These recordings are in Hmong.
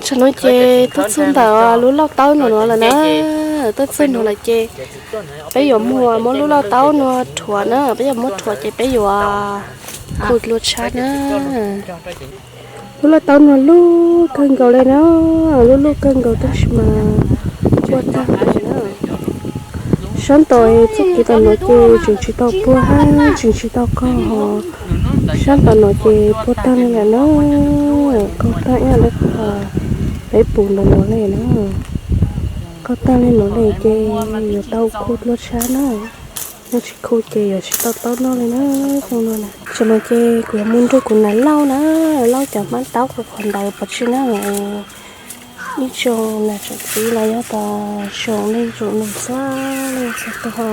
Tam no ces tuaj txog ntawm lub lauj taub no lawm na, tuaj txog no lawm ces peb yuav muab, muab lub lauj taub no rhuav na, peb yuav muab rhuav ces peb yuav khu dua tshab na. Lub lauj taub no loj kawg nkaus li na, loj loj kawg nkaus tab sis mas puag tag lawm na. Sab tom txoj kev tom no ces tseem tsis tau puag hab tseem tsis tau qaug ho, sab tom no ces puag tag li lawm na. Qaug tag ib yam li qhov peb pum ntawm no li na. Qaug tag li no li ces yuav tau khu dua tshab na, yog tsis khu ces yuav tsis tau taub noj li na. Xyoo no na, tam no ces kuv yuav mus nrog kuv nam Lauj na, Lauj cov hmab taub qhov ntawd pov tseg na. Ib tsoom nam tsoom txiv los yog tas tsoom neej tsoom nus txhua leej txhua tus ho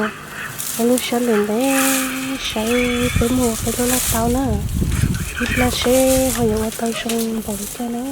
ua lub sab ntev ntev saib peb mus ua peb lub lauj taub na, ib pliag seb ho yuav ua tau zoo npaum li cas na.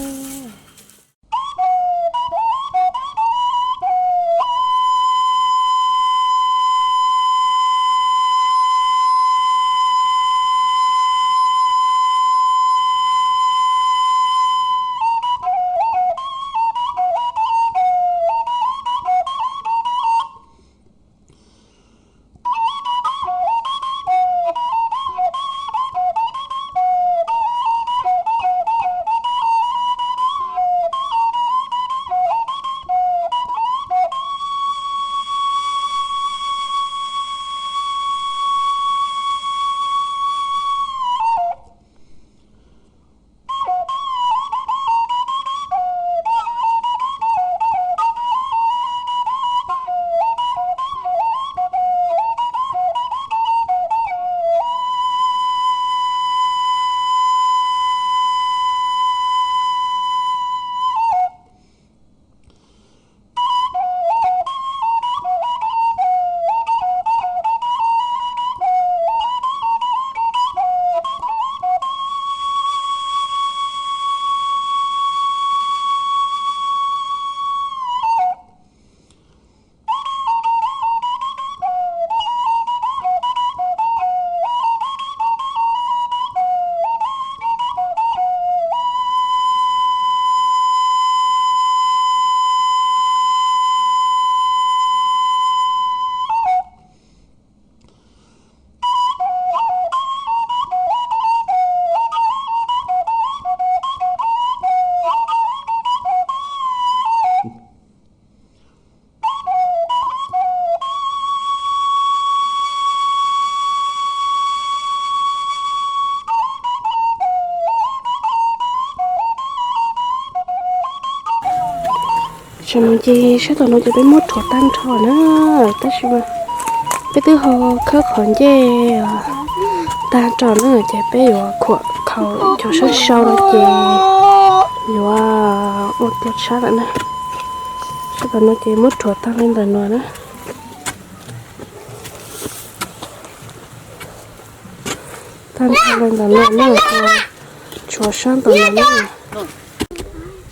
Tam no ces sab tom no ces peb muab rhuav tag nrho na, tab sis mas peb twb ho khawb qhov ncej tag nrho na, ces peb yuav khuam khaus cov sab sau no ces yuav ua dua tshab lawm na. Sab tom no ces muab rhuav tag li ntawm no na. Tag nrho li ntawm no na, tshuav sab tom no na.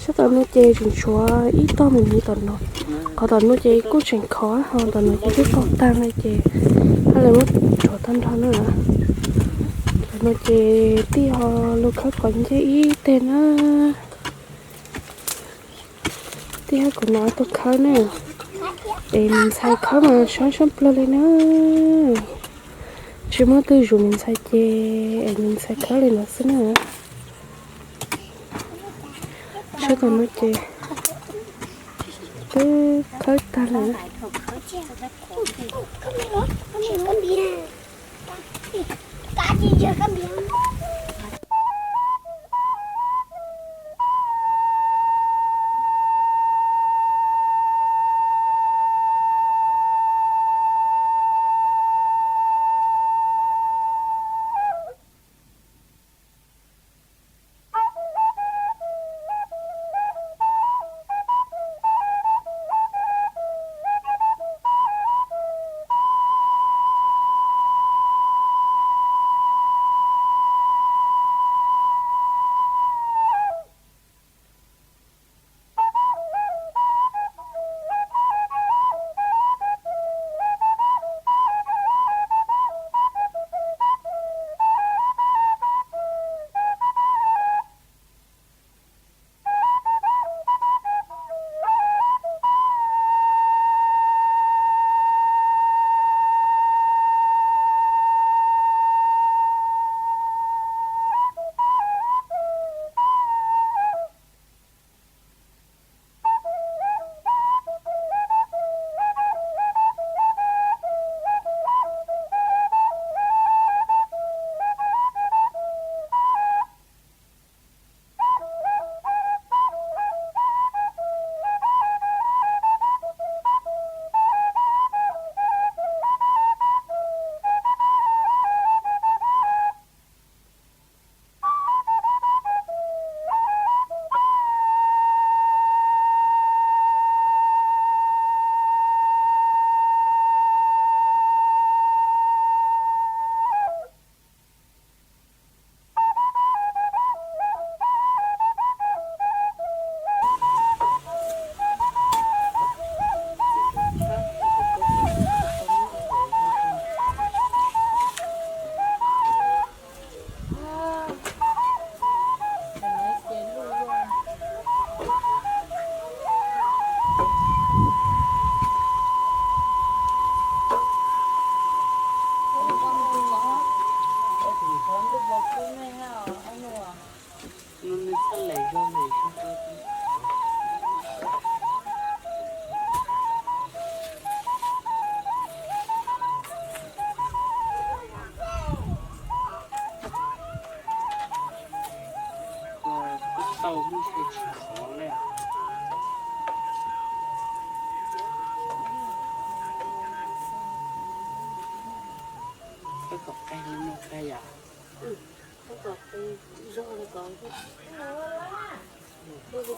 Sab tom no ces tseem tshuav ib tog me me tom no. Qhov tom no ces kuj tseem khov ho tom no ces twb qaug tag li ces hab li muab rhuav tag nrho na. Tom no ces tij ho lug khawb qhov ncej ib teg na. Tij hab kuv nam ob tug khawb na, es me ntxhais khawb mas sab sab plawg li na. Tsis muaj twg zuj me ntxhais ces es me ntxhais khawb li ntawd xwb na. Sab tom no ces twb khawb tag lawm.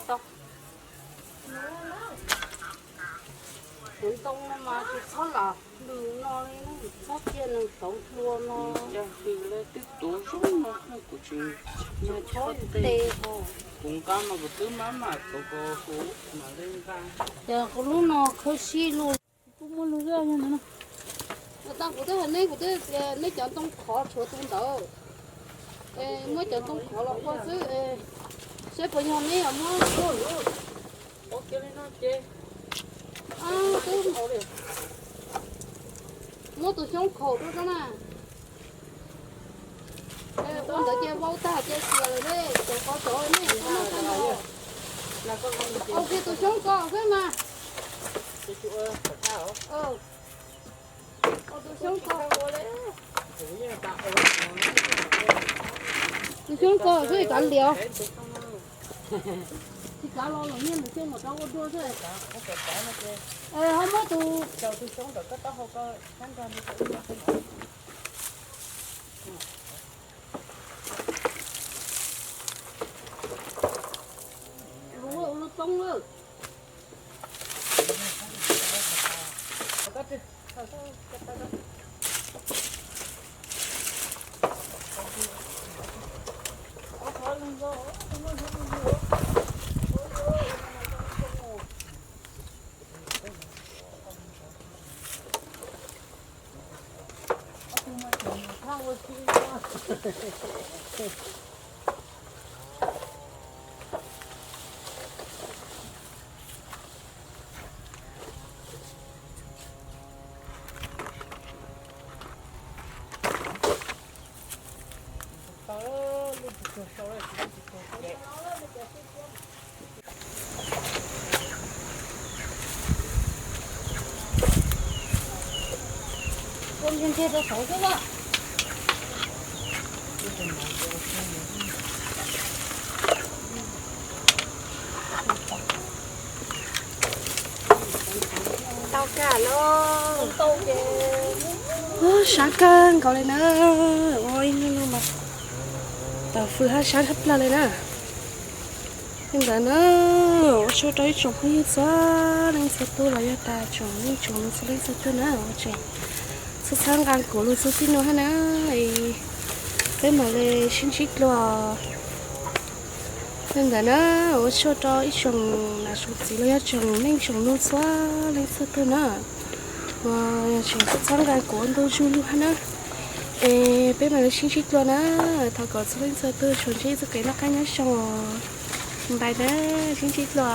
Cov ntoo no mas tsis txhob lam lwm no li, txhob cia nws tauv hlua no. Yog hws lawm twb tuav zoo no, kuv tsis nyob tsis tau tes. Kuv nqa mas kuv twb maj mam tuav ko hu mam li nqa. Ces kuv lub no khawb sib luaj. Kuv muaj lus yog no. Tau kuv twb hais neb, kuv twb tias neb cov ntoo khov tshuav tus ntawd. Muab cov ntoo khov los ua xwb. Seb puas yog neb muab. Muab tus xyoob khaum rau na. Ua ntawd ces vau tag ces xias lawm ne, cov qhov cov ne, ua kiag tus xyoob ko xwb mas. Tus xyoob ko, tus xyoob ko xwb kav liam. Tsis kav los los nyiaj tus xyoob mus rau ua dua xwb. Ho muab tus Tau kawg los. Sab kawg nkaus li na. Ua ib hnub no mas tau fwm hab sab tshaj plaws li na. Li ntawd na, ua tsaug rau ib tsoom phooj ywg txhua leej txhua tus los yog tas tsoom neej tsoom txhua leej txhua tus na, ua tseem txhawb txhawb nqa kuv lug txuj tij no hab na. Peb mam li sib ntsib dlua. Li ntawd na, ua tsaug rau ib tsoom nam tsoom txiv los yog tsoom neej tsoom nus txhua leej txhua tus na, uas tseem txhawb txhawb nqa kuv ua ntu zus lug hab na. Es peb mam li sib ntsib dlua na. Thov kom txhua leej txhua tus tsuas ntsib txoj kev noj qab nyob zoo. Bye na, sib ntsib dlua.